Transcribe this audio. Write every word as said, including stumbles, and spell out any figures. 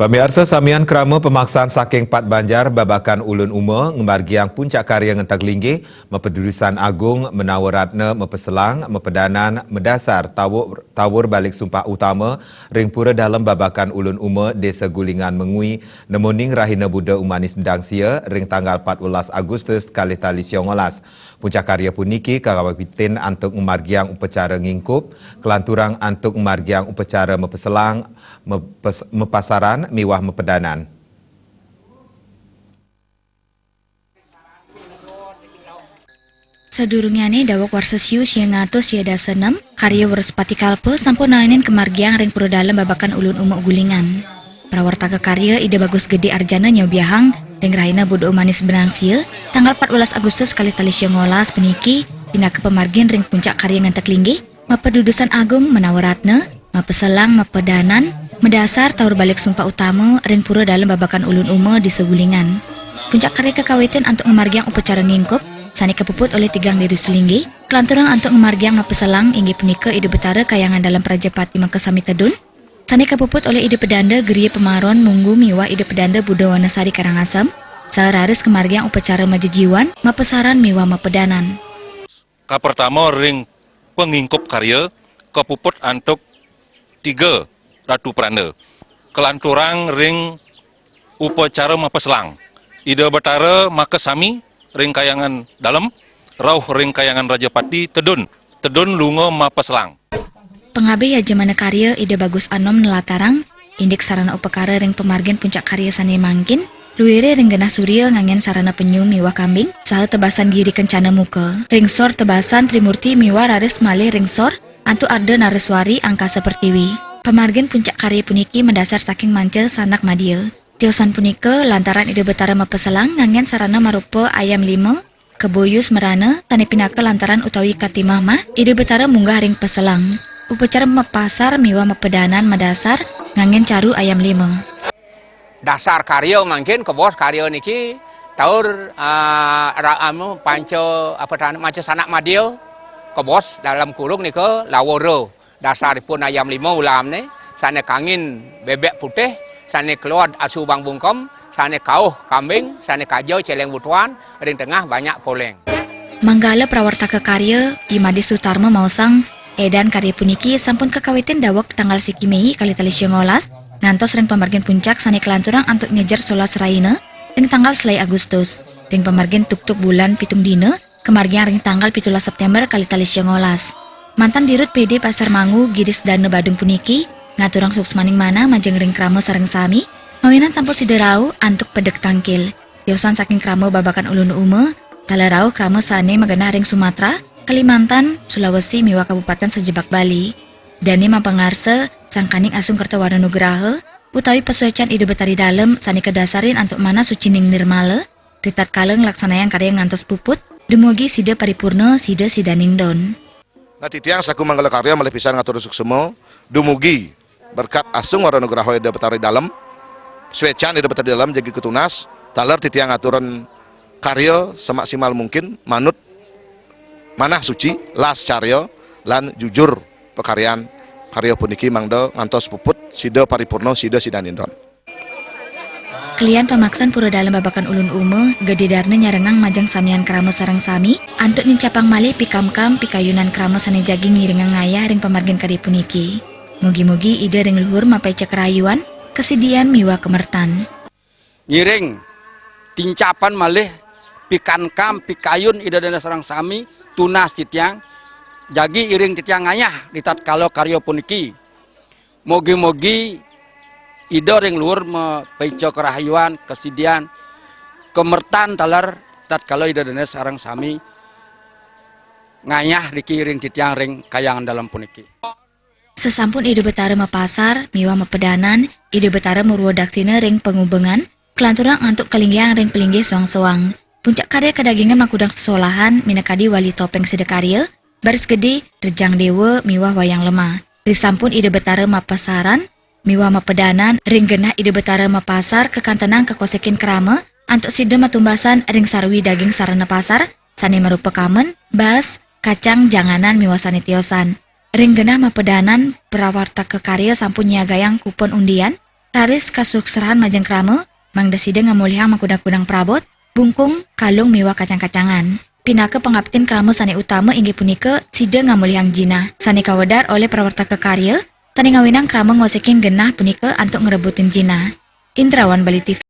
Pamiarsa, samian krama pamaksaan saking pat banjar babakan Ulun Uma ngamargiang puncak karya ngenteg linggih, mapadudusan agung, manawa ratna, mapaselang, mapedanan, madasar, tawur, tawur balik sumpah utama, ring Pura Dalem Babakan Ulun Uma, Desa Gulingan Mengwi, nemoning Rahina Buda Umanis Bendangsia, ring tanggal pat welas Agustus kalih tali sia ngolas. Puncak karya puniki kakawitin antuk ngamargiang upacara ngingkup, kalanturang antuk ngamargiang upacara mapaselang, mepes-, mapasaran miwah mapedanan. Sadurungnyané daweg warsa siu siang atus sia dasa nem, karya Wraspati Kalpa sampun naenin kamargiang ring Pura Dalem Babakan Ulun Uma Gulingan. Prawartaka karya Ida Bagus Gede Arjana nyobiahang ring Rahina Buda Umanis Bendangsia, tanggal pat welas Agustus kalih tali sia ngolas puniki, pinaka pamargin ring puncak karya ngenteg linggih, mapadudusan agung, manawa ratna, mapaselang, mapedanan, madasar, tawur balik sumpah utama, ring Pura Dalem Babakan Ulun Uma, Desa Gulingan. Puncak karya kakawitin antuk ngamargiang upacara ngingkup, sané kapuput olih tigang diri sulinggih, kalanturang antuk ngamargiang mapaselang, inggih punika Ida Betara Kahyangan Dalem Prajapati Makasami Tedun, sané kapuput olih Ida Pedanda Gria Pamaron Munggu miwah Ida Pedanda Budawanasari Karangasem, saha raris ngamargiang upacara majejiwan, mapasaran miwah mapedanan. Kapertama ring pangingkup karya, kapuput antuk tiga Ratu Peranda. Kalanturang ring upacara mapaselang. Ida Betara Makasami ring Kahyangan Dalem, rauh ring Kahyangan Rajapati, tedun, tedun lunga mapaselang. Pangabih yajamana karya Ida Bagus Anom nlatarang, indik sarana upakara ring pamargin puncak karya sané mangkin, luiré ring genah surya nganggén sarana penyu miwah kambing, saha tebasan giri kencana muka. Ring sor tebasan Trimurti miwah raris malih ring sor, antuk Arda Nareswari angkasa pertiwi. Pamargin puncak karya puniki madasar saking manca sanak madya. Tiosan punika lantaran Ida Betara mapaselang nganggén sarana marupa ayam lima, kebo yus merana, sané pinaka lantaran utawi katimah mah, Ida Betara munggah ring paselang. Upacara mapasar miwah mapedanan madasar nganggén caru ayam lima. Dasar karya mangkin kebos karya niki taur, ah, ra-, anu, panca, apa tan-, manca sanak madya, kebos dalam kurung nika lawara. Dasaripun ayam lima ulamne, sané kangin bebek putih, sané keluad asu bang bungkem, sané kauh kambing, sané kaja celeng butuan, ring tengah banyak poleng. Manggala prawartaka karya, I Madé Sutarma maosang, édan karya puniki sampun kakawitin daweg tanggal siki Méi kalih tali sia ngolas, ngantos ring pamargin puncak sané kalanturang antuk nyejer solas rahina, ring tanggal selai Agustus, ring pamargin tuktuk bulan pitung dina, kamargiang ring tanggal pitulas Séptémber kalih tali sia ngolas. Mantan Dirut P D Pasar Mangu, Gidis Dana Badung puniki, ngaturang suksmaning manah majeng ring krama sareng sami, mawinan sampun sida rauh antuk pedek tangkil. Tiosan saking krama Babakan Ulun Uma, taler rauh krama sané magenah ring Sumatra, Kalimantan, Sulawesi miwah kabupaten sajebag Bali. Dané mapangarsa, sangkaning asung kerta warna nugraha, utawi pasuécan Ida Betari Dalem sané kadasarin antuk manah sucining nirmala, ritatkala nglaksanayang karya ngantos puput, dumugi sida paripurna, sida sidaning don. Nah, titiang saku Manggala Karya malih pisan ngatur suksma, dumugi berkat asung wara nugraha Ida Betari Dalem, suécan Ida Betari Dalem jagi katunas, taler titiang ngaturan karya semaksimal mungkin, manut manah suci, las carya, lan jujur pakaryan karya puniki mangda ngantos puput, sida paripurna, sida sidaning don. Kelian pamaksan Pura Dalem Babakan Ulun Uma, Gedé Darna nyarengang majeng samian krama sareng sami, antuk nincapang malih pikamkam pikayunan krama sané jagi ngiringang ngayah ring pamargin karya puniki. Mugi-mugi Ida ring luhur mapaica karahayuan, kasidian miwah kamertan. Ngiring tincapan malih pikamkam pikayun Ida Dané sareng sami, tunas titiang, jagi iring titiang ngayah ritatkala karya puniki. Mugi-mugi Ida ring luhur mapaica karahayuan, kasidian, kamertan taler tatkala Ida Dané sareng sami ngayah niki ring titiang ring Kahyangan Dalem puniki. Sasampun Ida Betara mapasar miwah mapedanan, Ida Betara murwa daksina ring pangubengan, kalanturang antuk kalinggihan ring palinggih soang-soang. Puncak karya kadagingan makudang sesolahan, minakadi Wali Topéng Sidakarya, Baris Gede, Rejang Déwa miwah Wayang Lemah. Risampun Ida Betara mapasaran miwah mapedanan, ring genah Ida Betara mapasar kakantenang kakosikin krama, antuk sida matumbasan ring sarwi daging sarana pasar, sané marupa kamen, baas, kacang, janganan miwah sané tiosan. Ring genah mapedanan, prawartaka karya sampun nyiagayang kupon undian, raris kasuksrahan majeng krama, mangda sida ngamolihang makudang-kudang prabot, bungkung, kalung miwah kacang-kacangan. Pinaka pangaptin krama sane utama inggih punika sida ngamolihang jinah, sane kawedar olih prawartaka karya, sane ngawinang krama ngosekin genah punika antuk ngrebutin jinah. Indrawan Bali T V.